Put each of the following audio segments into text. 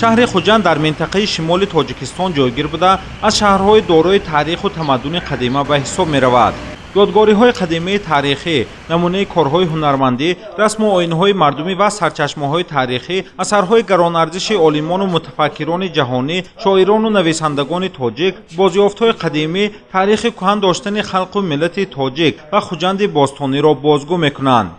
Шаҳри Хуҷанд дар минтақаи шимоли Тоҷикистон ҷойгир буда, аз шаҳрҳои дорои таъриху тамаддуни қадима ба ҳисоб меравад. Ёдгориҳои қадимаи таърихӣ, намунаи корҳои ҳунармандӣ, расму оинҳои мардумӣ ва сарчашмаҳои таърихӣ, асарҳои гаронарзиши олимону мутафаккирони ҷаҳонӣ, шоирону нависандагони тоҷик, бозёфтҳои қадимӣ таърихи кӯҳан доштани халқу миллати тоҷик ва Хуҷанди бостониро бозгӯ мекунанд.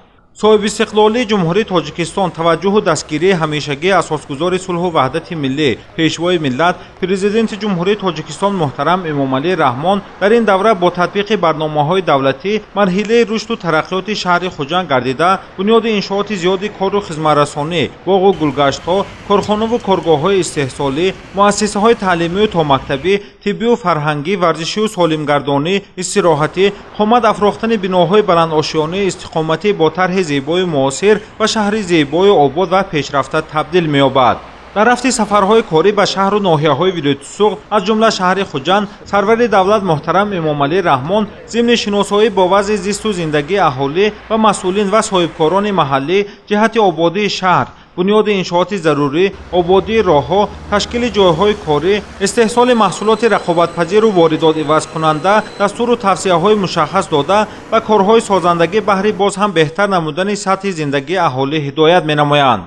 Соҳибистиқлолии Ҷумҳурии Тоҷикистон, таваҷҷӯҳу дастгирии ҳамешагии асосгузори сулҳу ваҳдати миллӣ, Пешвои миллат, Президенти Ҷумҳурии Тоҷикистон муҳтарам Эмомалӣ Раҳмон дар ин давра бо татбиқи барномаҳои давлатӣ марҳилаи рушду тараққиёти шаҳри Хуҷанд гардида, бунёди иншооти зиёди кору хизматрасонӣ, боғу гулгаштҳо, корхонаву коргоҳҳои истеҳсолӣ, муассисаҳои таълимию томактабӣ, тиббию фарҳангӣ, варзишию солимгардонӣ, истироҳатӣ, қомат афрохтани биноҳои баландошёнаи истиқоматӣ бо тарҳи зебои муосир ба шаҳри зебою обод ва пешрафта табдил меёбад. Дар рафти сафарҳои корӣ ба шаҳру ноҳияҳои вилояти Суғд, аз ҷумла шаҳри Хуҷанд, сарвари давлат муҳтарам Эмомалӣ Раҳмон зимни шиносоӣ бо вазъи зисту зиндагии аҳолӣ ва масъулин ва соҳибкорони маҳаллӣ ҷиҳати ободии шаҳр, бунёди иншооти зарурӣ, ободии роҳҳо, ташкили ҷойҳои корӣ, истеҳсоли маҳсулоти рақобатпазиру воридотивазкунанда дастуру тавсияҳои мушаххас дода ва корҳои созандагӣ баҳри боз ҳам беҳтар намудани сатҳи зиндагии аҳолӣ ҳидоят менамоянд.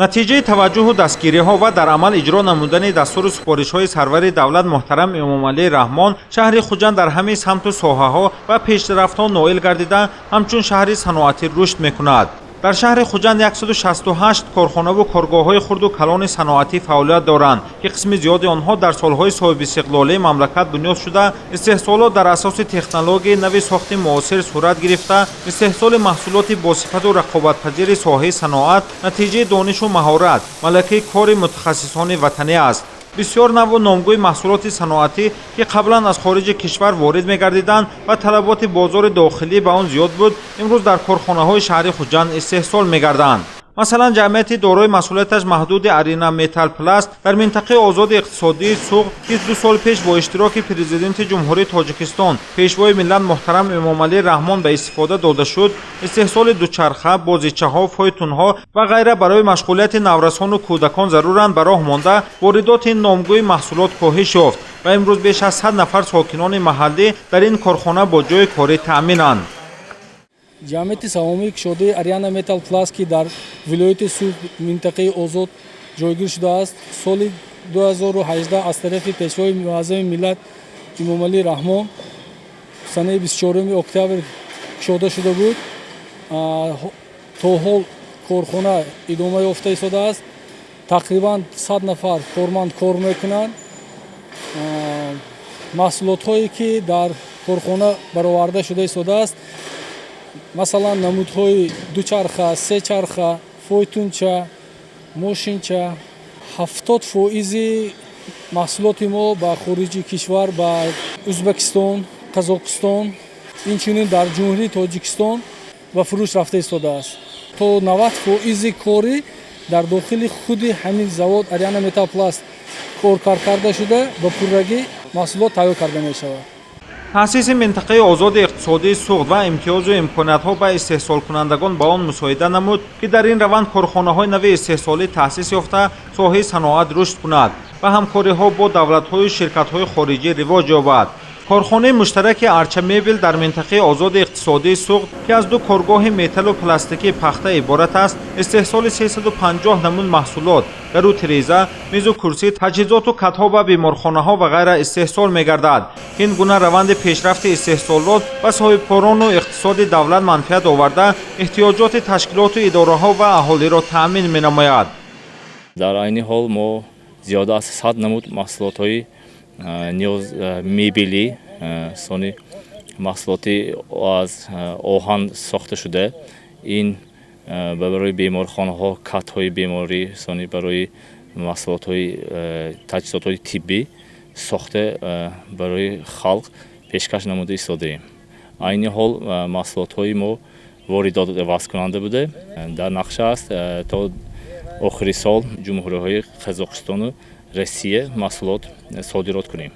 Натиҷаи таваҷҷӯҳу дастгириҳо ва дар амал иҷро намудани дастуру супоришҳои сарвари давлат муҳтарам Эмомалӣ Раҳмон шаҳри Хуҷанд дар ҳамаи самту соҳаҳо ва пешрафтҳо ноил гардида, ҳамчун шаҳри саноатӣ рушд мекунад. Дар шаҳри Хуҷанд 168 корхонаву коргоҳҳои хурду калони саноатӣ фаъолият доранд, ки қисми зиёди онҳо дар солҳои соҳибистиқлолии мамлакат бунёд шуда, истеҳсолот дар асоси технологияи нави сохти муосир сурат гирифта, истеҳсоли маҳсулоти босифату рақобатпазири соҳаи саноат натиҷаи донишу маҳорат, малакаи кори мутахассисони ватанӣ аст. Бисёр навъу номгӯи маҳсулоти саноатӣ, ки қаблан аз хориҷи кишвар ворид мегардиданд ва талаботи бозори дохилӣ ба он зиёд буд, имрӯз дар корхонаҳои шаҳри Хуҷанд истеҳсол мегарданд. Масалан, ҷамъияти дорои масъулияташ маҳдуди Арина Метал Пласт дар минтақаи озоди иқтисодии Суғд, ки 2 сол пеш бо иштироки Президенти Ҷумҳурии Тоҷикистон, Пешвои миллат муҳтарам Эмомалӣ Раҳмон ба истифода дода шуд, истеҳсоли дучарха, бозичаҳо, фойтунҳо ва ғайра барои машғулияти наврасону кӯдакон заруранд ба роҳ монда, воридоти ин номгӯи маҳсулот коҳиш ёфт ва имрӯз беш аз 100 нафар сокинони маҳаллӣ дар ин корхона бо ҷойи корӣ таъминанд. Ҷамъияти саҳомии кушодаи Ариана Метал Пласт, ки дар вилояти Суғд, минтақаи озод ҷойгир шудааст, соли 2018 аз тарафи Пешвои муаззами миллат Эмомалӣ Раҳмон санаи 24 октябр кушода шуда буд. То ҳол корхона идома ёфта истодааст. Тақрибан 100 нафар корманд кор мекунанд. Маҳсулотҳое, ки дар корхона бароварда шуда истодааст, масалан, намудҳои дучарха, сечарха, фойтунча, мошинча. 70 фоизи маҳсулоти мо ба хориҷи кишвар, ба Ӯзбекистон, Қазоқистон, инчунин дар Ҷумҳурии Тоҷикистон ба фурӯш рафта истодааст. То 90 фоизи корӣ дар дохили худи ҳамин завод Ариана Металпласт коркард карда шуда, ба пуррагӣ маҳсулот тайёр карда мешавад. Таъсиси минтақаи озоди иқтисодии Суғд ва имтиёзу имкониятҳо ба истеҳсолкунандагон ба он мусоида намуд, ки дар ин раванд корхонаҳои нави истеҳсолӣ таъсис ёфта, соҳаи саноат рушд кунад ва ҳамкориҳо бо давлатҳою ширкатҳои хориҷӣ ривоҷ ёбад. Корхонаи муштараки Арча Мебел дар минтақаи озоди иқтисодии Суғд, ки аз ду коргоҳи металлу пластикӣ пахта иборат аст, истеҳсоли 350 намуд маҳсулот, дару тиреза, мизу курсӣ, таҷҳизоту катҳо ба беморхонаҳо ва ғайра истеҳсол мегардад. Ин гуна раванди пешрафти истеҳсолот ба соҳибкорону иқтисоди давлат манфиат оварда, эҳтиёҷоти ташкилоту идораҳо ва аҳолиро таъмин менамояд. Дар айни ҳол мо зиёда аз 100 намуд маҳсулотҳои ниёз мебелӣ, сони маҳсулоти аз оҳан сохта шуда, ин барои беморхонаҳо, катҳои беморӣ, сони барои маҳсулотҳои таҷҳизотҳои тиббӣ сохта, барои халқ пешкаш намуда истодаем. Айни ҳол маҳсулотҳои мо воридот ивазкунанда буда, дар нақша аст то охири сол ҷумҳуриҳои Қазоқистону Россия маҳсулот содирот кунем.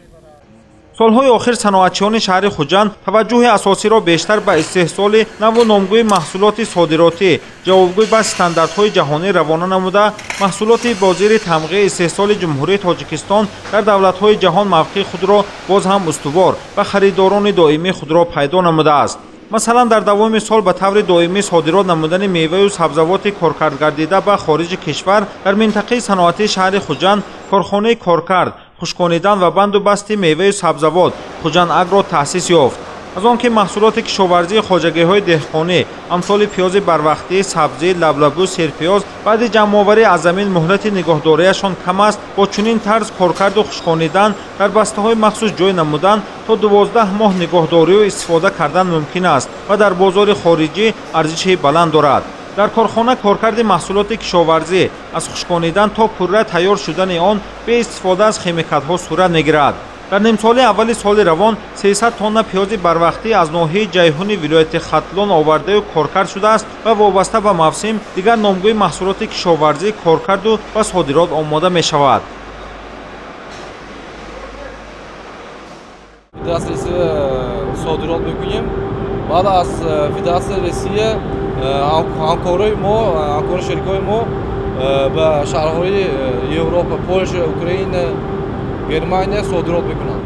Солҳои охир саноатчиёни шаҳри Хуҷанд таваҷҷӯҳи асосиро бештар ба истеҳсоли наву номгӯи маҳсулоти содиротӣ, ҷавобгӯй ба стандартҳои ҷаҳонӣ равона намуда, маҳсулоти бо зири тамғаи истеҳсоли Ҷумҳурии Тоҷикистон дар давлатҳои ҷаҳон мавқеи худро боз ҳам устувор ва харидорони доимии худро пайдо намудааст. Масалан, дар давоми сол ба таври доимӣ содирот намудани меваю сабзавоти коркардгардида ба хориҷи кишвар дар минтақаи саноатии шаҳри Хуҷанд корхонаи коркард, хушконидан ва банду басти меваю сабзавот Хуҷанд Агро таъсис ёфт. Аз он ки маҳсулоти кишоварзии хоҷагиҳои деҳқонӣ амсоли пиёзи барвақтӣ, сабзӣ, лаблабу, серпиёз баъди ҷамъоварӣ аз замин муҳлати нигоҳдориашон кам аст, бо чунин тарз коркарду хушконидан дар бастаҳои махсус ҷой намудан то 12 моҳ нигоҳдорию истифода кардан мумкин аст ва дар бозори хориҷӣ арзиши баланд дорад. Дар корхона коркарди маҳсулоти кишоварзӣ аз хушконидан то пурра тайёр шудани он бе истифода аз химикатҳо сурат мегирад. Дар нимсолаи аввали соли равон 300 тонна пиёзи барвақтӣ аз ноҳияи Ҷайҳуни вилояти Хатлон овардаю коркард шудааст ва вобаста ба мавсим дигар номгӯи маҳсулоти кишоварзӣ коркарду ба содирот омода мешавад. Федератсияи Россия содирот мекунем. Баъд аз Федератсияи Россия ҳамкорои мо, ҳамкори шерикҳои мо ба шаҳрҳои Европа, Полша, Украина, Германия содирот мекунанд.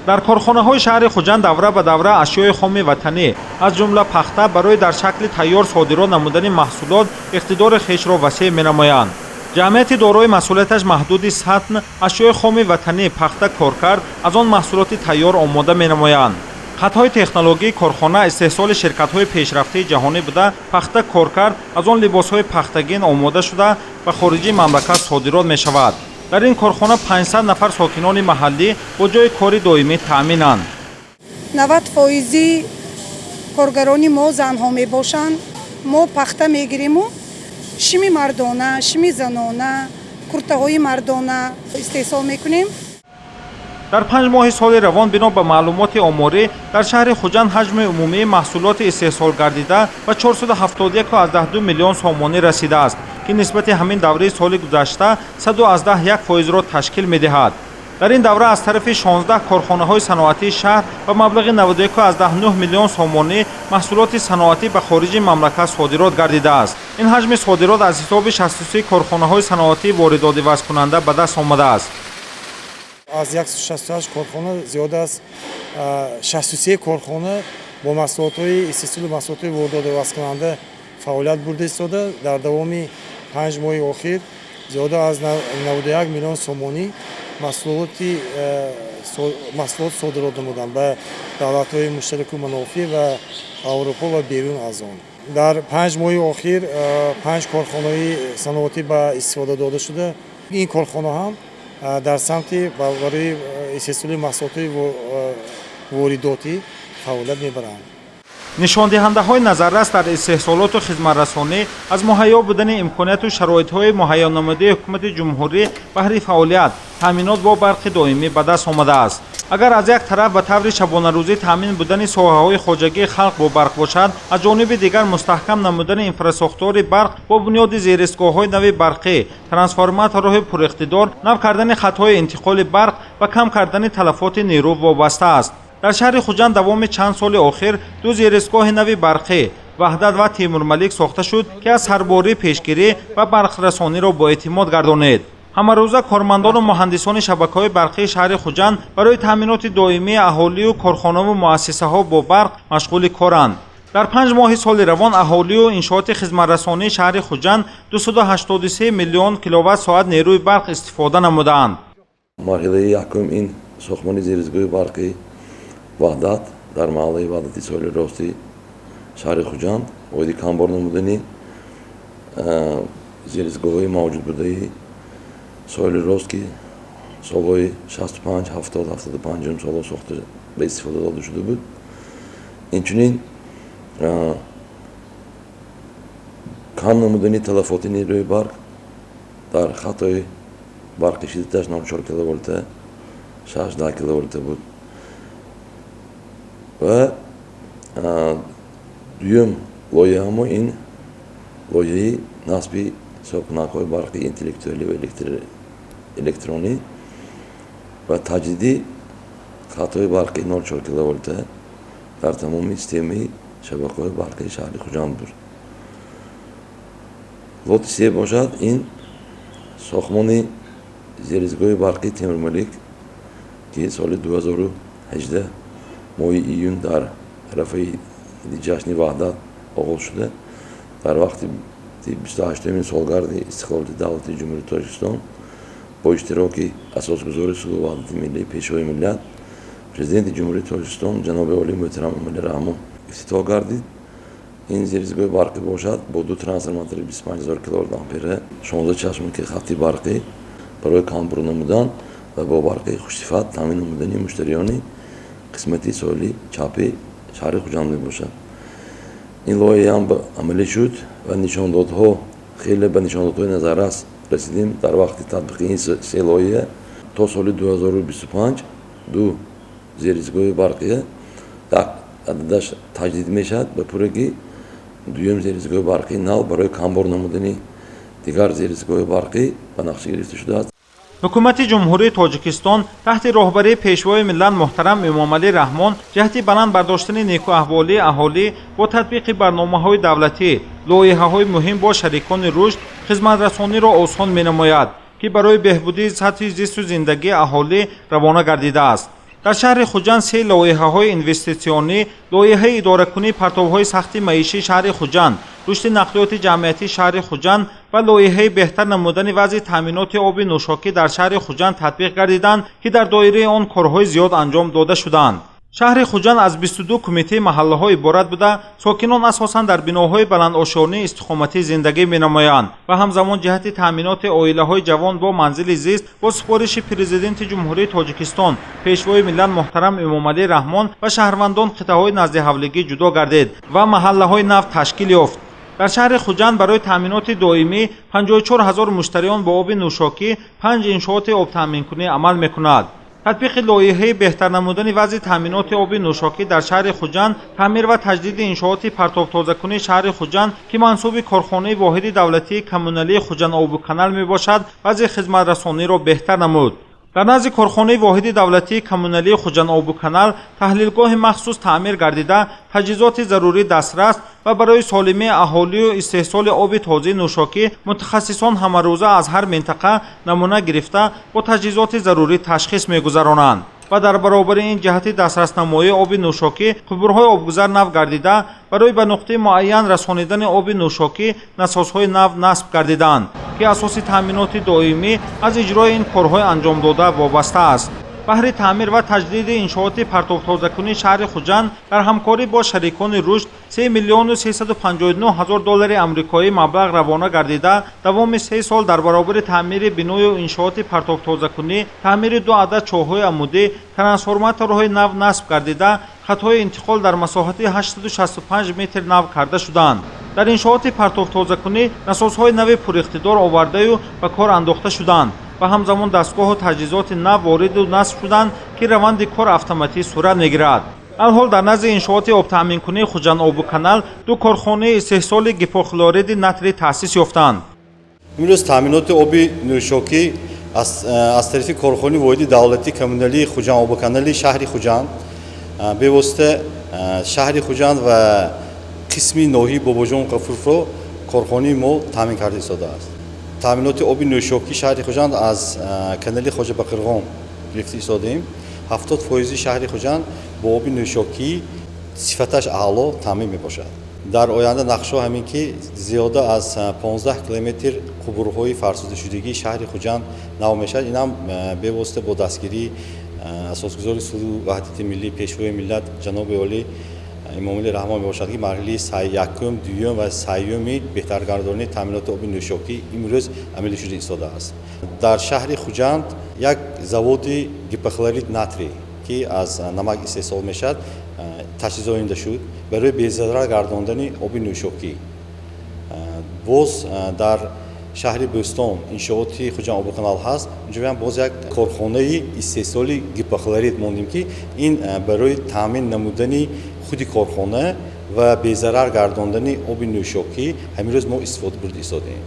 Дар корхонаҳои шаҳри Хуҷанд давра ба давра ашёи хоми ватанӣ, аз ҷумла пахта, барои дар шакли тайёр содирот намудани маҳсулот иқтидори хешро васеъ менамоянд. Ҷамъияти дорои масъулияташ маҳдуди сатн ашёи хоми ватанӣ пахта коркард, аз он маҳсулоти тайёр омода менамоянд. Хатҳои технологии корхона истеҳсоли ширкатҳои пешрафтаи ҷаҳонӣ буда, пахта коркард, аз он либосҳои пахтагин омода шуда ба хориҷи мамлакат содирот мешавад. Дар ин корхона 500 нафар сокинони маҳаллӣ бо ҷойи кори доимӣ таъминанд. 90% коргарони мо занҳо мебошанд. Мо пахта мегириму шими мардона, шими занона, куртаҳои мардона истеҳсол мекунем. Дар 5 моҳи соли равон бино ба маълумоти оморӣ дар шаҳри Хуҷанд ҳаҷми умумии маҳсулоти истеҳсолгардида ба 471,2 миллион сомонӣ расидааст, ки нисбати ҳамин давраи соли гузашта 101%-ро ташкил медиҳад. Дар ин давра аз тарафи 16 корхонаҳои саноатии шаҳр ба маблағи 91,9 миллион сомонӣ маҳсулоти саноатӣ ба хориҷи мамлакат содирот гардидааст. Ин ҳаҷми содирот аз ҳисоби 63 корхонаҳои саноатии воридотивазкунанда ба даст омадааст. Аз 168 корхона зиёда аз 63 корхона бо маҳсулотҳои истеҳсоли маҳсулотҳои воридотивазкунанда фаъолият бурда истода, дар давоми 5 моҳи охир зиёда аз 91 миллион сомонӣ маҳсулот содирот намуданд ба давлатҳои муштараку манофеъ ва Аврупо ва берун аз он. Дар 5 моҳи охир 5 корхонаи саноатӣ ба истифода дода шуда. Ин корхона ҳам дар самти барои истеҳсоли маҳсулотҳои воридотӣ фаъолият мебаранд. Нишондиҳандаҳои назаррас дар истеҳсолоту хизматрасонӣ аз муҳайё будани имконияту шароитҳои муҳайёнамудаи ҳукумати ҷумҳурӣ баҳри фаъолият, таъминот бо барқи доимӣ ба даст омадааст. Агар аз як тараф ба таври шабонарӯзӣ таъмин будани соҳаҳои хоҷагии халқ бо барқ бошад, аз ҷониби дигар мустаҳкам намудани инфрасохтори барқ бо бунёди зеристгоҳҳои нави барқӣ, трансформаторҳои пуриқтидор, нав кардани хатҳои интиқоли барқ ва кам кардани талафоти нерӯ вобаста аст. Дар шаҳри Хуҷанд давоми чанд соли охир ду зеристгоҳи нави барқӣ Ваҳдат ва Темурмалик сохта шуд, ки аз сарборӣ пешгирӣ ва барқрасониро боэътимод гардонид. Ҳамарӯза кормандону муҳандисони шабакаҳои барқии шаҳри Хуҷанд барои таъминоти доимии аҳолию корхонаву муассисаҳо бо барқ машғули коранд. Дар 5 моҳи соли равон аҳолию иншооти хизматрасонии шаҳри Хуҷанд 283 миллион киловатт-соат нерӯи барқ истифода намудаанд. Марҳилаи якум ин сохтмони зеристгоҳи барқи Ваҳдат дар маҳаллаи Ваҳдати соҳили рости шаҳри Хуҷанд оиди камбор намудани зеристгоҳҳои мавҷуд будаи соҳили рост, ки солҳои 65, 70, 75 солҳо сохта ба истифода дода шуда буд. Инчунин кам намудани талафоти нерӯи барқ дар хатҳои барқи шиддаташ 04 киловолта, 6 киловолта буд. Ва дуюм лоиҳамо ин лоиҳаи насби ҳисобкунакҳои барқи интеллектуалӣ ва электронӣ ва таҷдиди Хатҳои барқи 0,4 киловольта дар тамоми системаи шабакаҳои барқии шаҳри Хуҷанд буд. Лоти се бошад, ин сохтмони зеризгоҳи барқии Темурмалик, ки соли 2018 моҳи июн дар арафаи ҷашни Ваҳдат оғоз шуда, дар вақти 28-умин солгарди истиқлолияти давлати Ҷумҳурии Тоҷикистон бо иштироки асосгузори сулҳу ваҳдати миллӣ, Пешвои миллат, Президенти Ҷумҳурии Тоҷикистон ҷаноби олӣ муҳтарам Эмомалӣ Раҳмон ифтитоҳ гардид. Ин зеризгоҳи барқӣ бошад, бо ду трансформатори 25 000 киловольт ампера, 16 чашмаки хатти барқӣ барои камбур намудан ва бо барқи хушсифат таъмин намудани муштариёни қисмати соҳили чапи шаҳри Хуҷанд мебошад. Ин лоиҳаам амалӣ шуд ва нишондодҳо хеле ба нишондодҳои назаррас расидем. Дар вақти татбиқи ин се лоиҳа то соли 2025 ду зеризгоҳи барқия ададаш таҷдид мешавад ба пуррагӣ, дуюм зеризгоҳи барқии нав барои камбор намудани дигар зеризгоҳи барқӣ ба нақша гирифта шудааст. Ҳукумати Ҷумҳурии Тоҷикистон таҳти роҳбарии Пешвои миллат муҳтарам Эмомалӣ Раҳмон ҷиҳати баланд бардоштани некӯаҳволии аҳолӣ бо татбиқи барномаҳои давлатӣ, лоиҳаҳои муҳим бо шарикони рушд хизматрасониро осон менамояд, ки барои беҳбудии сатҳи зисту зиндагии аҳолӣ равона гардидааст. Дар шаҳри Хуҷанд се лоиҳаҳои инвеститсионӣ: лоиҳаи идоракунии партовҳои сахти маишии шаҳри Хуҷанд, рушди нақлиёти ҷамъиятии шаҳри Хуҷанд ва лоиҳаи беҳтар намудани вазъи таъминоти оби нӯшокӣ дар шаҳри Хуҷанд татбиқ гардиданд, ки дар доираи он корҳои зиёд анҷом дода шуданд. Шаҳри Хуҷанд аз 22 кумитаи маҳаллаҳо иборат буда, сокинон асосан дар биноҳои баландошёнии истиқоматӣ зиндагӣ менамоянд ва ҳамзамон ҷиҳати таъминоти оилаҳои ҷавон бо манзили зист бо супориши Президенти Ҷумҳурии Тоҷикистон, Пешвои миллат муҳтарам Эмомалӣ Раҳмон ба шаҳрвандон қитъаҳои наздиҳавлигӣ ҷудо гардид ва маҳаллаҳои нав ташкил ёфт. Дар шаҳри Хуҷанд барои таъминоти доимӣ 54 ҳазор муштариён бо оби нӯшокӣ панҷ иншооти обтаъминкунӣ амал мекунад. Татбиқи лоиҳаи беҳтар намудани вазъи таъминоти оби нӯшокӣ дар шаҳри Хуҷанд, таъмир ва таҷдиди иншооти партовтозакунии шаҳри Хуҷанд, ки мансуби корхонаи воҳиди давлатии коммуналии Хуҷанд-обуканал мебошад, вазъи хизматрасониро беҳтар намуд. Дар назди корхонаи воҳиди давлатии коммуналии Хуҷанд-обуканал таҳлилгоҳи махсус таъмир гардида, таҷҳизоти зарурӣ дастрас ва барои солимии аҳолию истеҳсоли оби тозаи нӯшокӣ мутахассисон ҳамарӯза аз ҳар минтақа намуна гирифта, бо таҷҳизоти зарурӣ ташхис мегузаронанд ва дар баробари ин ҷиҳати дастраснамоии оби нӯшокӣ қубурҳои обгузар нав гардида, барои ба нуқтаи муайян расонидани оби нӯшокӣ насосҳои нав насб гардиданд, ки асоси таъминоти доимӣ аз иҷрои ин корҳои анҷомдода вобаста аст. Баҳри таъмир ва таҷдиди иншооти партовтозакунии шаҳри Хуҷанд дар ҳамкорӣ бо шарикони рушд 3 миллиону 359 ҳазор доллари амрикоӣ маблағ равона гардида, давоми 3 сол дар баробари таъмири биною иншооти партовтозакунӣ, таъмири ду адад чоҳҳои амудӣ, трансформаторҳои нав насб гардида, хатҳои интиқол дар масоҳати 865 метр нав карда шуданд. Дар иншооти партовтозакунӣ насосҳои нави пуриқтидор овардаю ба кор андохта шуданд ва ҳамзамон дастгоҳу таҷҳизоти нав вориду насб шуданд, ки раванди кор автоматӣ сурат мегирад. Алҳол дар назди иншооти обтаъминкунии Хуҷанд-обуканал ду корхонаи истеҳсоли гипохлориди натрий таъсис ёфтанд. Имрӯз таъминоти оби нӯшокӣ аз тарафи корхонаи воҳиди давлатии коммуналии Хуҷанд-обуканали шаҳри Хуҷанд бевосита шаҳри Хуҷанд ва қисми ноҳияи Бобоҷон Ғафуровро корхонаи мо таъмин карда истодааст. Таъминоти оби нӯшокии шаҳри Хуҷанд аз канали Хоҷа Бақирғон гирифта истодаем. 70 фоизи шаҳри Хуҷанд бо оби нӯшокӣ сифаташ аъло таъмин мебошад. Дар оянда нақшаҳо ҳамин ки зиёда аз 15 километр қубурҳои фарсудашудагии шаҳри Хуҷанд нав мешавад. Инам бевосита бо дастгирии асосгузори сулҳу ваҳдати миллӣ, Пешвои миллат ҷаноби олӣ Эмомалӣ Раҳмон мебошад, ки марҳилаи якум, дуюм ва сеюми беҳтаргардонии таъминоти оби нӯшокӣ имрӯз амалӣ шуда истодааст. Дар шаҳри Хуҷанд як заводи гипохлорид натрий, ки аз намак истеҳсол мешавад, таҷҳизонида шуд барои безарар гардондани оби нӯшокӣ. Боз дар шаҳри Бӯстон иншооти Хуҷанд обоканал ҳаст, унҷоям боз як корхонаи истеҳсоли гипохлорид мондем, ки ин барои таъмин намудани худи корхона ва безарар гардондани оби нӯшокӣ ҳамин рӯз мо истифода бурда истодаем.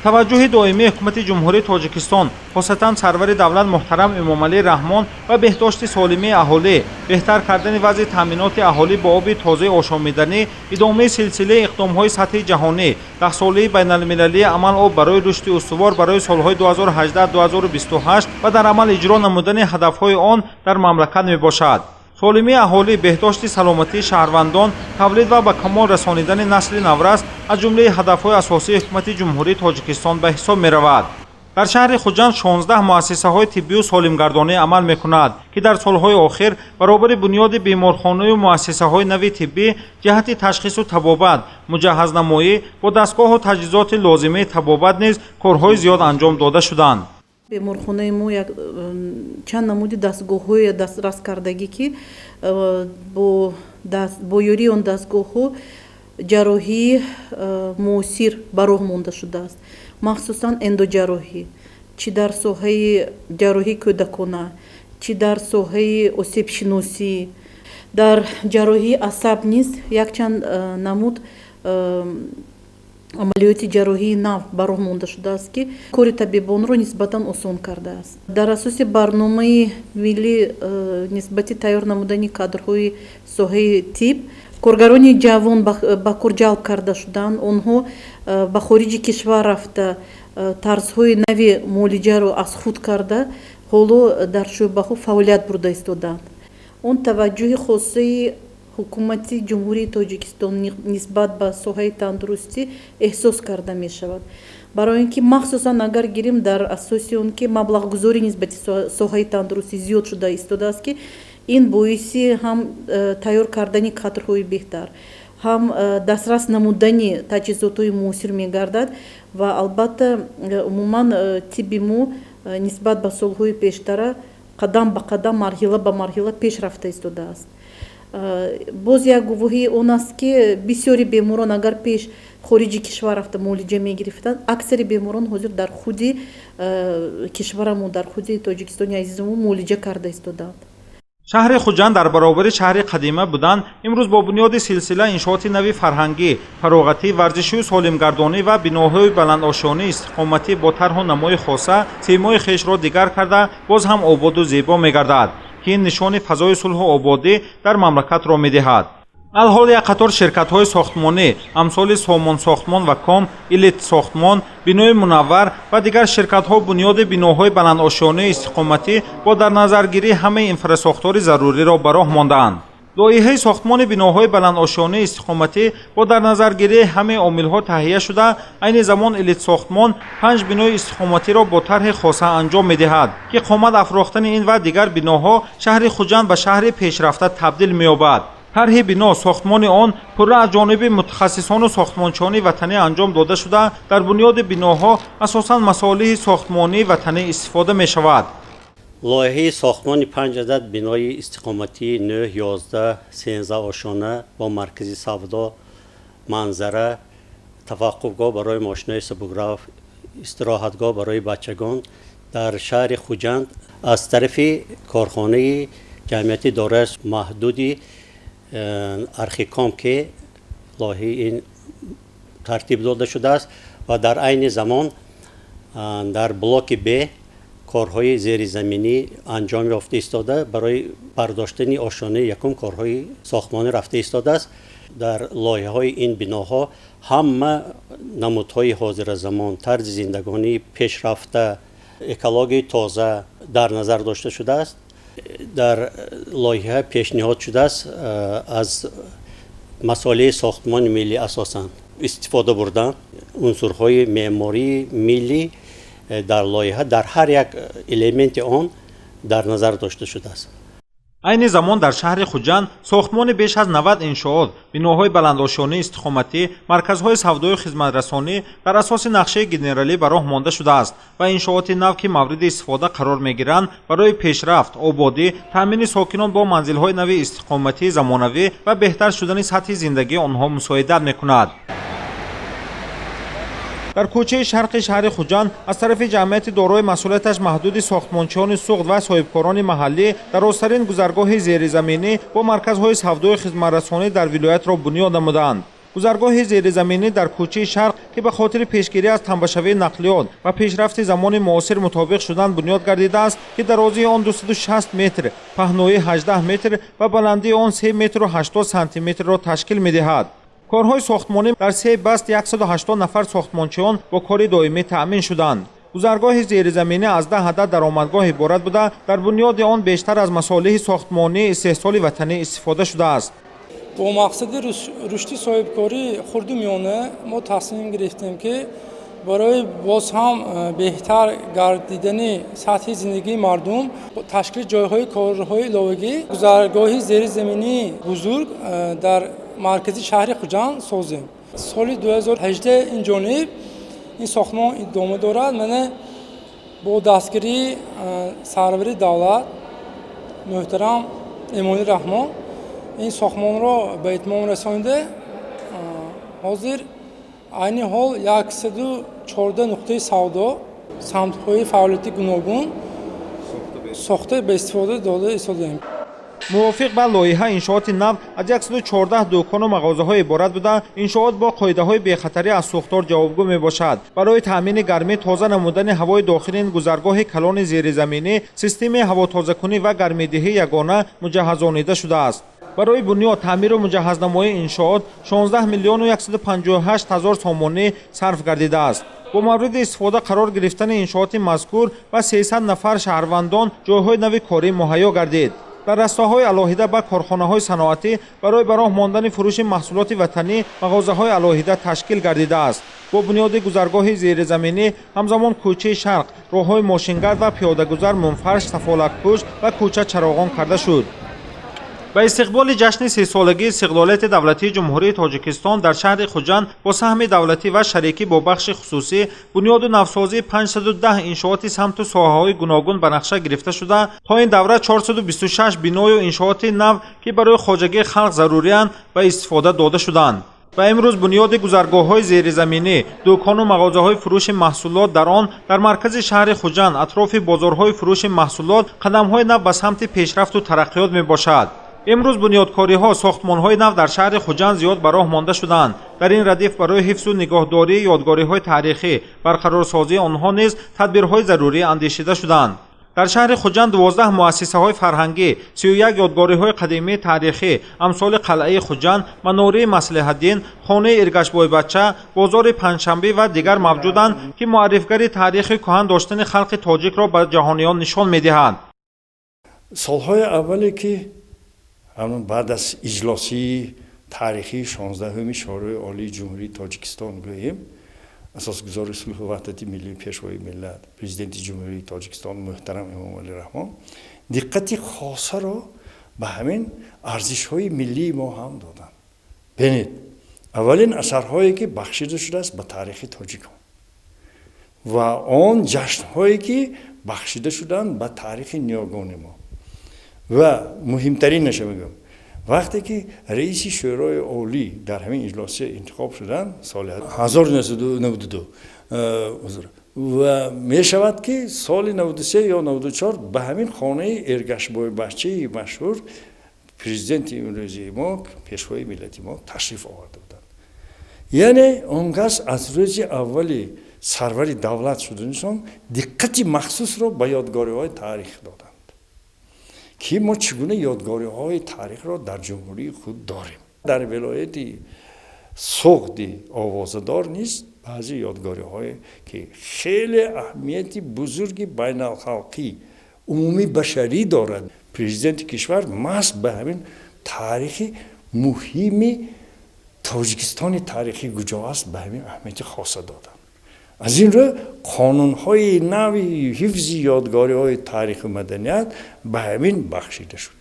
Таваҷҷӯҳи доимии ҳукумати Ҷумҳурии Тоҷикистон, хосатан сарвари давлат муҳтарам Эмомалӣ Раҳмон, ба беҳдошти солимии аҳолӣ, беҳтар кардани вазъи таъминоти аҳолӣ бо оби тозаи ошомиданӣ, идомаи силсилаи иқдомҳои сатҳи ҷаҳонӣ, даҳсолаи байналмилалии амал «Об барои рушди устувор» барои солҳои 2018-2028 ва дар амал иҷро намудани ҳадафҳои он дар мамлакат мебошад. Солимии аҳолӣ, беҳдошти саломатии шаҳрвандон, тавлид ва ба камол расонидани насли наврас аз ҷумлаи ҳадафҳои асосии ҳукумати Ҷумҳурии Тоҷикистон ба ҳисоб меравад. Дар шаҳри Хуҷанд 16 муассисаҳои тиббию солимгардонӣ амал мекунад, ки дар солҳои охир баробари бунёди беморхонаю муассисаҳои нави тиббӣ ҷиҳати ташхису табобат, муҷаҳҳазнамоӣ бо дастгоҳу таҷҳизоти лозимаи табобат низ корҳои зиёд анҷом дода шуданд. Беморхонаи мо як чанд намуди дастгоҳҳое дастрас кардагӣ, ки бо ёрии он дастгоҳҳо ҷарроҳии муосир ба роҳ монда шудааст, махсусан эндоҷарроҳӣ, чӣ дар соҳаи ҷарроҳии кӯдакона, чӣ дар соҳаи осебшиносӣ. Дар ҷарроҳии асаб низ якчанд намуд амалиёти ҷарроҳии нав ба роҳ монда шудааст, ки кори табибонро нисбатан осон кардааст. Дар асоси барномаи миллӣ нисбати тайёр намудани кадрҳои соҳаи тиб коргарони ҷавон ба кор ҷалб карда шуданд. Онҳо ба хориҷи кишвар рафта, тарзҳои нави муолиҷаро аз худ карда, ҳоло дар шӯъбаҳо фаъолият бурда истодаанд. Он таваҷҷӯҳи хосаи ҳукумати Ҷумҳурии Тоҷикистон нисбат ба соҳаи тандурустӣ эҳсос карда мешавад, барои ин ки махсусан агар гирем, дар асоси он ки маблағгузорӣ нисбати соҳаи тандурустӣ зиёд шуда истодааст, ки ин боиси ҳам тайёр кардани кадрҳои беҳтар, ҳам дастрас намудани таҷҳизотҳои муосир мегардад. Ва албатта, умуман тибби мо нисбат ба солҳои пештара қадам ба қадам, марҳила ба марҳила пеш рафта истодааст. Боз як гувоҳии он аст, ки бисёри беморон агар пеш хориҷи кишвар рафта муолиҷа мегирифтанд, аксари беморон ҳозир дар худи кишварамон, дар худи Тоҷикистони азизамон муолиҷа карда истодаанд. Шаҳри Хуҷанд дар баробари шаҳри қадима будан, имрӯз бо бунёди силсила иншооти нави фарҳангӣ, фароғатӣ, варзишию солимгардонӣ ва биноҳои баландошёнии истиқоматӣ бо тарҳу намои хоса симои хешро дигар карда, боз ҳам ободу зебо мегардад, ки ин нишони фазои сулҳу ободӣ дар мамлакатро медиҳад. Алҳол як қатор ширкатҳои сохтмонӣ амсоли Сомонсохтмон ва Ком, Элит Сохтмон, Бинои Мунаввар ва дигар ширкатҳо бунёди биноҳои баландошёнаи истиқоматӣ бо дар назаргирии ҳамаи инфрасохтори заруриро ба роҳ мондаанд. Лоиҳаи сохтмони биноҳои баландошёнаи истиқоматӣ бо дар назаргирии ҳамаи омилҳо таҳия шуда, айни замон Элитсохтмон панҷ бинои истиқоматиро бо тарҳи хоса анҷом медиҳад, ки қомат афрохтани ин ва дигар биноҳо шаҳри Хуҷанд ба шаҳри пешрафта табдил меёбад. Тарҳи бино, сохтмони он пурра аз ҷониби мутахассисону сохтмончиёни ватанӣ анҷом дода шуда, дар бунёди биноҳо асосан масолиҳи сохтмонии ватанӣ истифода мешавад. Лоиҳаи сохтмони панҷ адад бинои истиқоматии 9, 11, 13 ошёна бо маркази савдо, манзара, таваққуфгоҳ барои мошинои субукрав, истироҳатгоҳ барои бачагон дар шаҳри Хуҷанд аз тарафи корхонаи ҷамъияти дорои маҳдуди Архиком, ки лоиҳаи ин тартиб дода шудааст, ва дар айни замон дар блоки Б корҳои зеризаминӣ анҷом ёфта истода, барои бардоштани ошёнаи якум корҳои сохтмонӣ рафта истодааст. Дар лоиҳаҳои ин биноҳо ҳама намудҳои ҳозиразамон, тарзи зиндагонии пешрафта, экологияи тоза дар назар дошта шудааст. Дар лоиҳа пешниҳод шудааст аз масолеҳи сохтмони миллӣ асосан истифода бурдан, унсурҳои меъмории миллӣ дар лоиҳа дар ҳар як элементи он дар назар дошта шудааст. Айни замон дар шаҳри Хуҷанд сохтмони беш аз 90 иншоот, биноҳои баландошёнаи истиқоматӣ, марказҳои савдою хизматрасонӣ дар асоси нақшаи генералӣ ба роҳ монда шудааст ва иншооти нав, ки мавриди истифода қарор мегиранд, барои пешрафт, ободӣ, таъмини сокинон бо манзилҳои нави истиқоматии замонавӣ ва беҳтар шудани сатҳи зиндагии онҳо мусоидат мекунад. Дар кӯчаи шарқи шаҳри Хуҷанд аз тарафи ҷамъияти дорои масъулияташ маҳдуди сохтмончиёни Суғд ва соҳибкорони маҳаллӣ дарозтарин гузаргоҳи зеризаминӣ бо марказҳои савдою хизматрасонӣ дар вилоятро бунёд намуданд. Гузаргоҳи зеризаминӣ дар кӯчаи Шарқ, ки ба хотири пешгирӣ аз тамбашавии нақлиёт ва пешрафти замони муосир мутобиқ шудан бунёд гардидааст, ки дарозии он 260 метр, паҳноии 18 метр ва баландии он 3 метру 80 сантиметрро ташкил медиҳад. Корҳои сохтмонӣ дар се баст 180 нафар сохтмончиён бо кори доимӣ таъмин шуданд. Гузаргоҳи зеризаминӣ аз 10 адад даромадгоҳ иборат буда, дар бунёди он бештар аз масолеҳи сохтмонии истеҳсоли ватанӣ истифода шудааст. Бо мақсади рушди соҳибкории хурду миёна мо тасмим гирифтем, ки барои боз ҳам беҳтар гардидани сатҳи зиндагии мардум, ташкили ҷойҳои корҳои иловагӣ гузаргоҳи зеризаминии бузург дар маркази шаҳри Хуҷанд созем. Соли 2018 ин ҷониб ин сохтмон идома дорад. Мана, бо дастгирии сарвари давлат муҳтарам Эмомалӣ Раҳмон ин сохтмонро ба итмом расонида, ҳозир айни ҳол 114 нуқтаи савдо, самтҳои фаъолияти гуногун сохта ба истифода дода истодаем. Мувофиқ ба лоиҳа, иншооти нав аз 114 дӯкону мағозаҳо иборат буда, иншоот бо қоидаҳои бехатарӣ аз сӯхтор ҷавобгӯ мебошад. Барои таъмини гармӣ, тоза намудани ҳавои дохили ин гузаргоҳи калони зеризаминӣ системаи ҳавотозакунӣ ва гармидиҳӣ ягона муҷаҳҳазонида шудааст. Барои бунёд, таъмиру муҷаҳҳазнамоии иншоот 16 миллиону 158 ҳазор сомонӣ сарф гардидааст. Бо мавриди истифода қарор гирифтани иншооти мазкур ба 300 нафар шаҳрвандон ҷойҳои нави корӣ муҳайё гардид. Дар растаҳои алоҳида ба корхонаҳои саноатӣ барои ба роҳ мондани фурӯши маҳсулоти ватанӣ мағозаҳои алоҳида ташкил гардидааст. Бо бунёди гузаргоҳи зеризаминӣ ҳамзамон кӯчаи Шарқ, роҳҳои мошингард ва пиёдагузар мунфарш, сафолакпӯш ва кӯча чароғон карда шуд. Ба истиқболи ҷашни 30-солагии истиқлолияти давлатии Ҷумҳурии Тоҷикистон дар шаҳри Хуҷанд бо саҳми давлатӣ ва шарикӣ бо бахши хусусӣ бунёду навсозии 510 иншооти самту соҳаҳои гуногун ба нақша гирифта шуда, то ин давра 426 биною иншооти нав, ки барои хоҷагии халқ зарурианд, ба истифода дода шуданд. Ва имрӯз бунёди гузаргоҳҳои зеризаминӣ, дӯкону мағозаҳои фурӯши маҳсулот дар он дар маркази шаҳри Хуҷанд, атрофи бозорҳои фурӯши маҳсулот қадамҳои нав ба самти пешрафту тараққиёт мебошад. Имрӯз бунёдкориҳо, сохтмонҳои нав дар шаҳри Хуҷанд зиёд ба роҳ монда шуданд. Дар ин радиф барои ҳифзу нигоҳдории ёдгориҳои таърихӣ, барқарорсозии онҳо низ тадбирҳои зарурӣ андешида шуданд. Дар шаҳри Хуҷанд 12 муассисаҳои фарҳангӣ, 31 ёдгориҳои қадимии таърихӣ амсоли қалъаи Хуҷанд, манораи Маслиҳатдин, хонаи Иргашбойбача, бозори Панҷшанбе ва дигар мавҷуданд, ки муаррифгари таърихи кӯҳан доштани халқи тоҷикро ба ҷаҳониён нишон медиҳанд. Солҳои аввале, ки ҳамон баъд аз иҷлосии таърихии 16-уми Шӯрои Олии Ҷумҳурии Тоҷикистон, гӯем, асосгузори сулҳу ваҳдати миллӣ, Пешвои миллат, Президенти Ҷумҳурии Тоҷикистон муҳтарам Эмомалӣ Раҳмон диққати хосаро ба ҳамин арзишҳои миллии мо ҳам доданд. Бинед, аввалин асарҳое, ки бахшида шудааст ба таърихи тоҷикон, ва он ҷашнҳое, ки бахшида шуданд ба таърихи ниёгони мо. Ва муҳимтаринаша мегӯям, вақте ки раиси Шӯрои Олӣ дар ҳамин иҷлосия интихоб шуданд соли 1992, ва мешавад, ки соли 93 ё 94 ба ҳамин хонаи Эргашбойбачаи машҳур президенти имрӯзии мо, Пешвои миллати мо ташриф оварда буданд. Яъне он кас аз рӯзи аввали сарвари давлат шуданашон диққати махсусро ба ёдгориҳои таърих доданд, ки мо чӣ гуна ёдгориҳои таърихро дар ҷумҳурии худ дорем. Дар вилояти Суғди овозадор низ баъзе ёдгориҳое, ки хеле аҳамияти бузурги байналхалқӣ, умумӣ башарӣ дорад, президенти кишвар маҳз ба ҳамин таърихи муҳими Тоҷикистони таърихӣ куҷо аст, ба ҳамин аҳамияти хоса доданд. Аз ин рӯ қонунҳои нави ҳифзи ёдгориҳои таъриху маданият ба ҳамин бахшида шуд.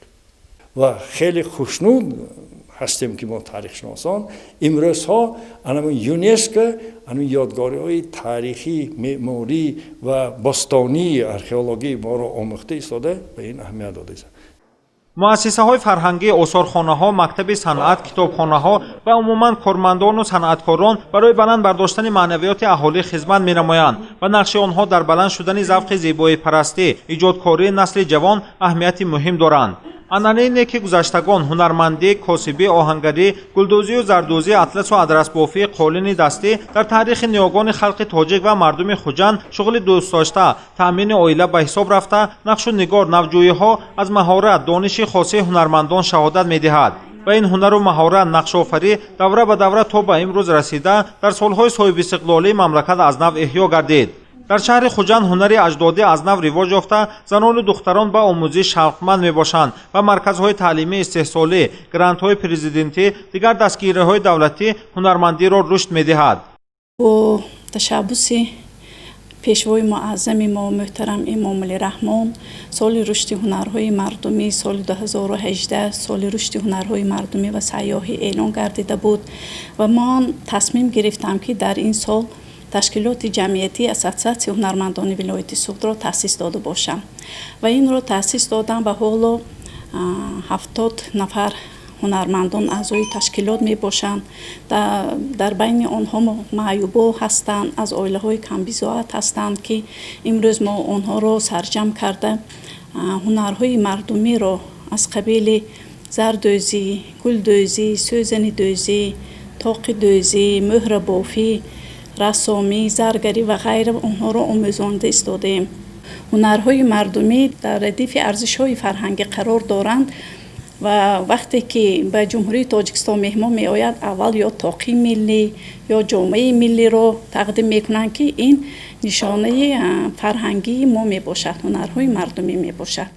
Ва хеле хушнуд ҳастем, ки мо, таърихшиносон, имрӯзҳо анамун ЮНЕСКО анамун ёдгориҳои таърихӣ, меъморӣ ва бостонии археологии моро омӯхта истода, ба ин аҳамият дода истод. Муассисаҳои фарҳангӣ, осорхонаҳо, мактаби санъат, китобхонаҳо ва умуман кормандону санъаткорон барои баланд бардоштани маънавиёти аҳолӣ хизмат менамоянд ва нақши онҳо дар баланд шудани завқи зебоипарастӣ, иҷодкории насли ҷавон аҳамияти муҳим доранд. Анъанаи неки гузаштагон, ҳунармандӣ, косибӣ, оҳангарӣ, гулдӯзию зардӯзӣ, атласу адрасбофӣ, қолини дастӣ дар таърихи ниёгони халқи тоҷик ва мардуми Хуҷанд шуғли дӯстдошта, таъмини оила ба ҳисоб рафта, нақшу нигор, навҷӯиҳо аз маҳорат, дониши хосаи ҳунармандон шаҳодат медиҳад. Ва ин ҳунару маҳорат, нақшофарӣ давра ба давра то ба имрӯз расида, дар солҳои соҳибистиқлолии мамлакат аз нав эҳё гардид. Дар шаҳри Хуҷанд ҳунари аҷдодӣ аз нав ривоҷ ёфта, занону духтарон ба омӯзиш шавқманд мебошанд ва марказҳои таълимии истеҳсолӣ, грантҳои президентӣ, дигар дастгириҳои давлатӣ ҳунармандиро рушд медиҳад. Бо ташаббуси пешвои муаззами мо муҳтарам Эмомалӣ Раҳмон соли рушди ҳунарҳои мардумӣ, соли 2018 соли рушди ҳунарҳои мардумӣ ва сайёҳӣ эълон гардида буд ва ман тасмим гирифтам, ки дар ин сол ташкилоти ҷамъиятии Ассотсиатсияи ҳунармандони вилояти Суғдро таъсис дода бошам ва инро таъсис додам ва ҳоло 70 нафар ҳунармандон аъзои ташкилот мебошанд. Дар байни онҳо маъюбо ҳастанд, аз оилаҳои камбизоат ҳастанд, ки имрӯз мо онҳоро сарҷамъ карда, ҳунарҳои мардумиро аз қабили зардӯзӣ, гулдӯзӣ, сӯзанидӯзӣ, тоқидӯзӣ, мӯҳрабофӣ, рассомӣ, заргарӣ ва ғайра онҳоро омӯзонда истодаем. Ҳунарҳои мардумӣ дар радифи арзишҳои фарҳангӣ қарор доранд ва вақте ки ба Ҷумҳурии Тоҷикистон меҳмон меояд, аввал ё тоқи миллӣ ё ҷомаи миллиро тақдим мекунанд, ки ин нишонаи фарҳангии мо мебошад, ҳунарҳои мардумӣ мебошад.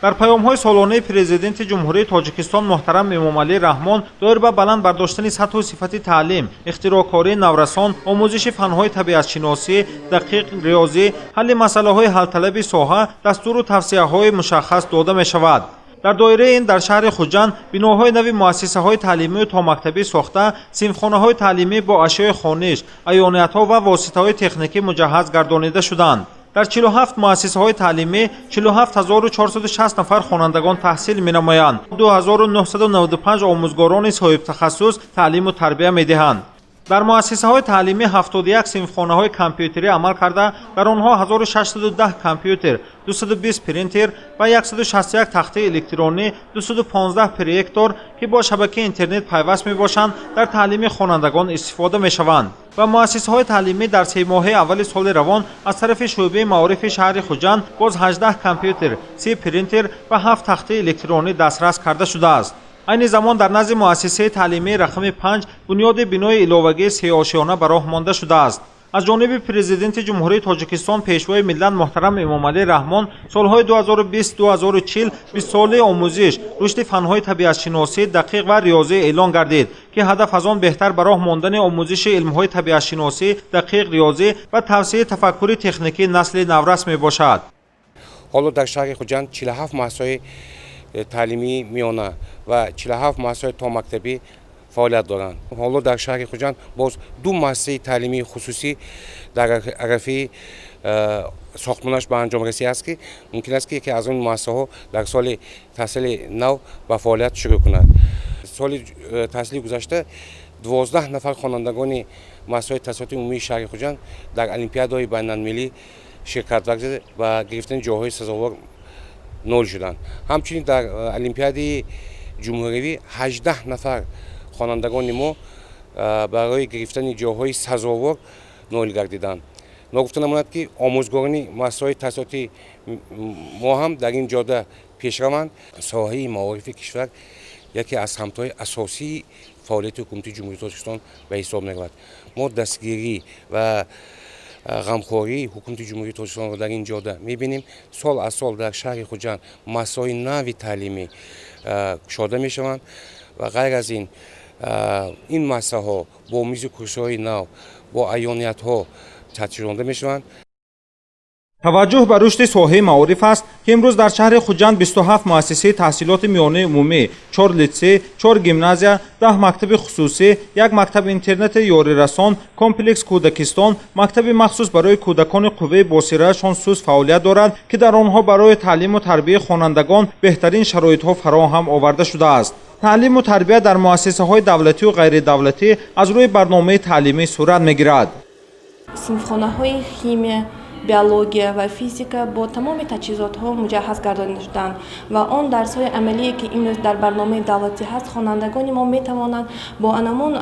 Дар паёмҳои солонаи Президенти Ҷумҳурии Тоҷикистон муҳтарам Эмомалӣ Раҳмон доир ба баланд бардоштани сатҳу сифати таълим, ихтироъкории наврасон, омӯзиши фанҳои табиатшиносӣ, дақиқ, риёзӣ, ҳалли масъалаҳои ҳалталаби соҳа дастуру тавсияҳои мушаххас дода мешавад. Дар доираи ин дар шаҳри Хуҷанд биноҳои нави муассисаҳои таълимию томактабӣ сохта, синфхонаҳои таълимӣ бо ашёи хониш, аёниятҳо ва воситаҳои техникӣ муҷаҳҳаз гардонида шуданд. Дар 47 муассисаҳои таълимӣ 47 460 нафар хонандагон таҳсил менамоянд. 2995 омӯзгорони соҳибтахассус таълиму тарбия медиҳанд. Дар муассисаҳои таълимӣ 71 синфхонаҳои компютерӣ амал карда, дар онҳо 1610 компютер, 220 принтер ва 161 тахтаи электронӣ, 215 проектор, ки бо шабакаи интернет пайваст мебошанд, дар таълими хонандагон истифода мешаванд. Ва муассисаҳои таълимӣ дар семоҳаи аввали соли равон аз тарафи шӯъбаи маорифи шаҳри Хуҷанд боз 18 компютер, 30 принтер ва 7 тахтаи электронӣ дастрас карда шудааст. Айни замон дар назди муассисаи таълимии рақами 5 бунёди бинои иловагии сеошёна ба роҳ монда шудааст. Аз ҷониби Президенти Ҷумҳурии Тоҷикистон, Пешвои миллат муҳтарам Эмомалӣ Раҳмон солҳои 2020-2040 бистсолаи омӯзиш, рушди фанҳои табиатшиносӣ, дақиқ ва риёзӣ эълон гардид, ки ҳадаф аз он беҳтар ба роҳ мондани омӯзиши илмҳои табиатшиносӣ, дақиқ, риёзӣ ва тавсеаи тафаккури техникии насли наврас мебошад. Ҳоло дар шаҳри Хуҷанд 47 муассисаҳои таълимии миёна ва 47 муассисаҳои томактабӣ фаъолият доранд. Ҳоло дар шаҳри Хуҷанд боз ду муассисаи таълимии хусусӣ дар арафаи сохтмонаш ба анҷом расидааст, ки мумкин аст, ки яке аз он муассисаҳо дар соли таҳсили нав ба фаъолият шурӯъ кунад. Соли таҳсили гузашта 12 нафар хонандагони муассисаҳои таҳсилоти умумии шаҳри Хуҷанд дар олимпиадаҳои байналмилалӣ ширкат варзида, ба гирифтани ҷойҳои сазовор ноил шуданд. Ҳамчунин дар олимпиадаи ҷумҳуриявӣ 18 нафар хонандагони мо барои гирифтани ҷойҳои сазовор ноил гардиданд. Ногуфта намонад, ки омӯзгорони муассисаҳои таҳсилоти мо ҳам дар ин ҷода пешраванд. Соҳаи маорифи кишвар яке аз самтҳои асосии фаъолияти ҳукумати Ҷумҳурии Тоҷикистон ба ҳисоб меравад. Мо дастгирӣ ва ғамхории ҳукумати Ҷумҳурии Тоҷикистонро дар ин ҷода мебинем. Сол аз сол дар шаҳри Хуҷанд муассисаҳои нави таълимӣ кушода мешаванд ва ғайр аз ин ин муассисаҳо бо мизу курсиҳои нав, бо аёниятҳо таҷҳизонда мешаванд. Таваҷҷӯҳ ба рушди соҳаи маориф аст, ки имрӯз дар шаҳри Хуҷанд 27 муассисаи таҳсилоти миёнаи умумӣ, чор литсей, чор гимназия, 10 мактаби хусусӣ, як мактаби интернати ёрирасон, комплекс кӯдакистон, мактаби махсус барои кӯдакони қувваи босираашон суст фаъолият дорад, ки дар онҳо барои таълиму тарбияи хонандагон беҳтарин шароитҳо фароҳам оварда шудааст. Таълиму тарбия дар муассисаҳои давлатию ғайридавлатӣ аз рӯи барномаи таълимӣ сурат мегирад. Синфхонаҳои химия. Биология ва физика бо тамоми таҷҳизотҳо муҷаҳҳаз гардонида шуданд ва он дарсҳои амалие, ки имрӯз дар барномаи давлатӣ ҳаст, хонандагони мо метавонанд бо анамон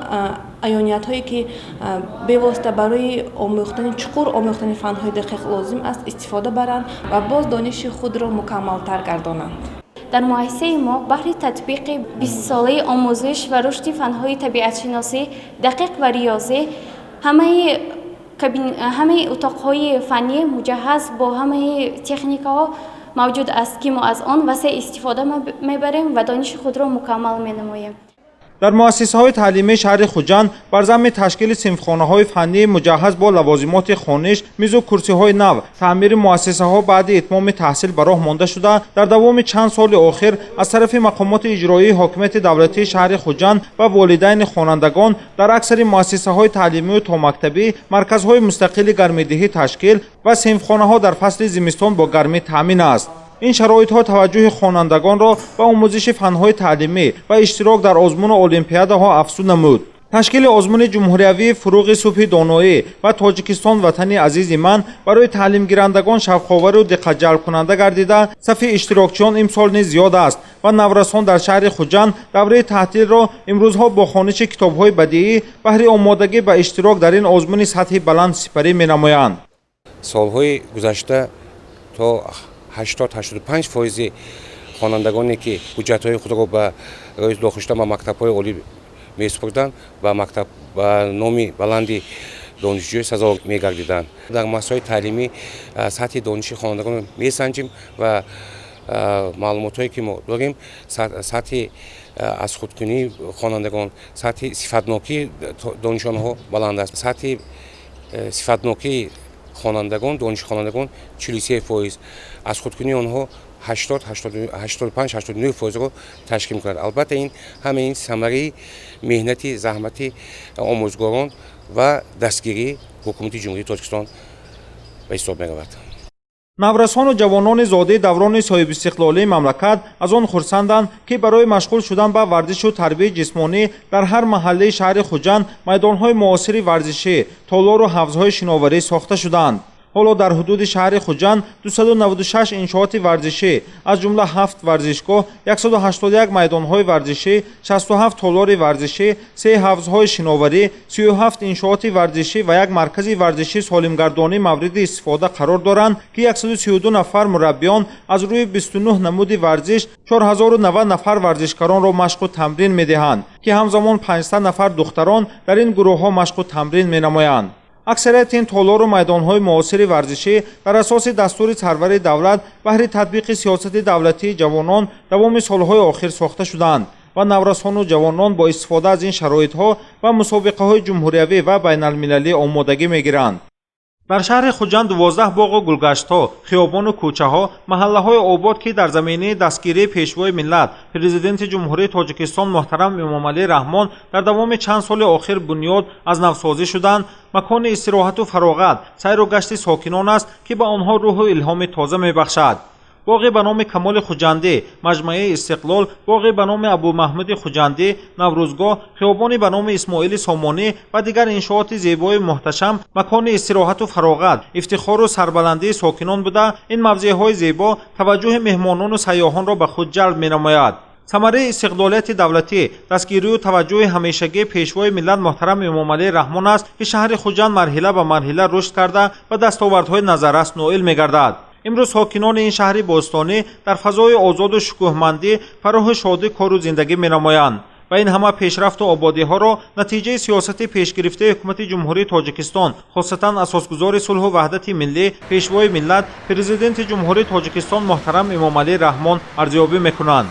аёниятҳое, ки бевосита барои омӯхтани чуқур омӯхтани фанҳои дақиқ лозим аст, истифода баранд ва боз дониши худро мукаммалтар гардонанд. Дар муассисаи мо баҳри татбиқи 20-солаи омӯзиш ва рушди фанҳои табиатшиносӣ, дақиқ ва риёзӣ ҳамаи утоқҳои фаннӣ муҷаҳҳаз бо ҳамаи техникаҳо мавҷуд аст, ки мо аз он васеъ истифода мебарем ва дониши худро мукаммал менамоем. Дар муассисаҳои таълимии шаҳри Хуҷанд бар замми ташкили синфхонаҳои фаннии муҷаҳҳаз бо лавозимоти хониш, мизу курсиҳои нав, таъмири муассисаҳо баъди итмоми таҳсил ба роҳ монда шуда, дар давоми чанд соли охир аз тарафи мақомоти иҷроии ҳокимияти давлатии шаҳри Хуҷанд ва волидайни хонандагон дар аксари муассисаҳои таълимию томактабӣ марказҳои мустақили гармидиҳӣ ташкил ва синфхонаҳо дар фасли зимистон бо гармӣ таъмин аст. Ин шароитҳо таваҷҷӯҳи хонандагонро ба омӯзиши фанҳои таълимӣ ва иштирок дар озмуну олимпиадаҳо афзун намуд. Ташкили озмуни ҷумҳуриявии «Фуруғи субҳи доноӣ» ва «Тоҷикистон ватани азизи ман» барои таълимгирандагон шавқовару диққатҷалбкунанда гардида, сафи иштирокчиён имсол низ зиёд аст ва наврасон дар шаҳри Хуҷанд давраи таҳтилро имрӯзҳо бо хониши китобҳои бадиӣ баҳри омодагӣ ба иштирок дар ин озмуни сатҳи баланд сипарӣ менамоянд. Солҳои гузашта то 80-85% хонандагоне, ки ҳуҷҷатҳои худро ба рои дохил шудан ба мактабҳои олӣ месупурданд, ба мактаб ба номи баланди донишҷӯӣ сазовор мегардиданд. Дар муассисаҳои таълимӣ сатҳи дониши хонандагонро месанҷем ва маълумотҳое, ки мо дорем, сатҳи аз худкунии хонандагон, сатҳи сифатнокии дониши онҳо баланд аст. Сатҳи сифатнокии хонандагон, дониши хонандагон 43%, аз худкунии онҳо 80, 85, 89%-ро ташкил мекунад. Албатта, ин ҳамаи ин самараи меҳнати заҳмати омӯзгорон ва дастгирии ҳукумати Ҷумҳурии Тоҷикистон ба ҳисоб меравад. Наврасону ҷавонони зодаи даврони соҳибистиқлолии мамлакат аз он хурсанданд, ки барои машғул шудан ба варзишу тарбияи ҷисмонӣ дар ҳар маҳаллаи шаҳри Хуҷанд майдонҳои муосири варзишӣ, толору ҳавзҳои шиноварӣ сохта шуданд. Ҳоло дар ҳудуди шаҳри Хуҷанд 296 иншооти варзишӣ, аз ҷумла 7 варзишгоҳ, 181 майдонҳои варзишӣ, 67 толори варзишӣ, 3 ҳавзҳои шиноварӣ, 37 иншооти варзишӣ ва як маркази варзишӣ солимгардонӣ мавриди истифода қарор доранд, ки 132 нафар мураббиён аз рӯи 29 намуди варзиш 4090 нафар варзишкаронро машқу тамрин медиҳанд, ки ҳамзамон 500 нафар духтарон дар ин гурӯҳҳо машқу тамрин менамоянд. Аксарияти ин толору майдонҳои муосири варзишӣ дар асоси дастури сарвари давлат баҳри татбиқи сиёсати давлатии ҷавонон давоми солҳои охир сохта шуданд ва наврасону ҷавонон бо истифода аз ин шароитҳо ба мусобиқаҳои ҷумҳуриявӣ ва байналмилалӣ омодагӣ мегиранд. Дар шаҳри Хуҷанд 12 боғу гулгаштҳо, хиёбону кӯчаҳо, маҳаллаҳои обод, ки дар заминаи дастгирии Пешвои миллат, Президенти Ҷумҳурии Тоҷикистон муҳтарам Эмомалӣ Раҳмон дар давоми чанд соли охир бунёд аз навсозӣ шуданд, макони истироҳату фароғат, сайру гашти сокинон аст, ки ба онҳо рӯҳу илҳоми тоза мебахшад. Боғи ба номи Камоли Хуҷандӣ, Маҷмӯаи Истиқлол, боғи ба номи Абумаҳмуди Хуҷандӣ, Наврӯзгоҳ, хиёбони ба номи Исмоили Сомонӣ ва дигар иншооти зебои муҳташам макони истироҳату фароғат, ифтихору сарбаландии сокинон буда, ин мавзеъҳои зебо таваҷҷӯҳи меҳмонону сайёҳонро ба худ ҷалб менамояд. Самараи истиқлолияти давлатӣ, дастгирию таваҷҷӯҳи ҳамешагии Пешвои миллат муҳтарам Эмомалӣ Раҳмон аст, ки шаҳри Хуҷанд марҳила ба марҳила рушд карда ба дастовардҳои назаррас ноил мегардад. Имрӯз сокинони ин шаҳри бостонӣ дар фазои озоду шукӯҳмандӣ, фароҳу шодӣ кору зиндагӣ менамоянд ва ин ҳама пешрафту ободиҳоро натиҷаи сиёсати пешгирифтаи ҳукумати Ҷумҳурии Тоҷикистон, хосатан асосгузори сулҳу ваҳдати миллӣ, Пешвои миллат, Президенти Ҷумҳурии Тоҷикистон муҳтарам Эмомалӣ Раҳмон арзёбӣ мекунанд.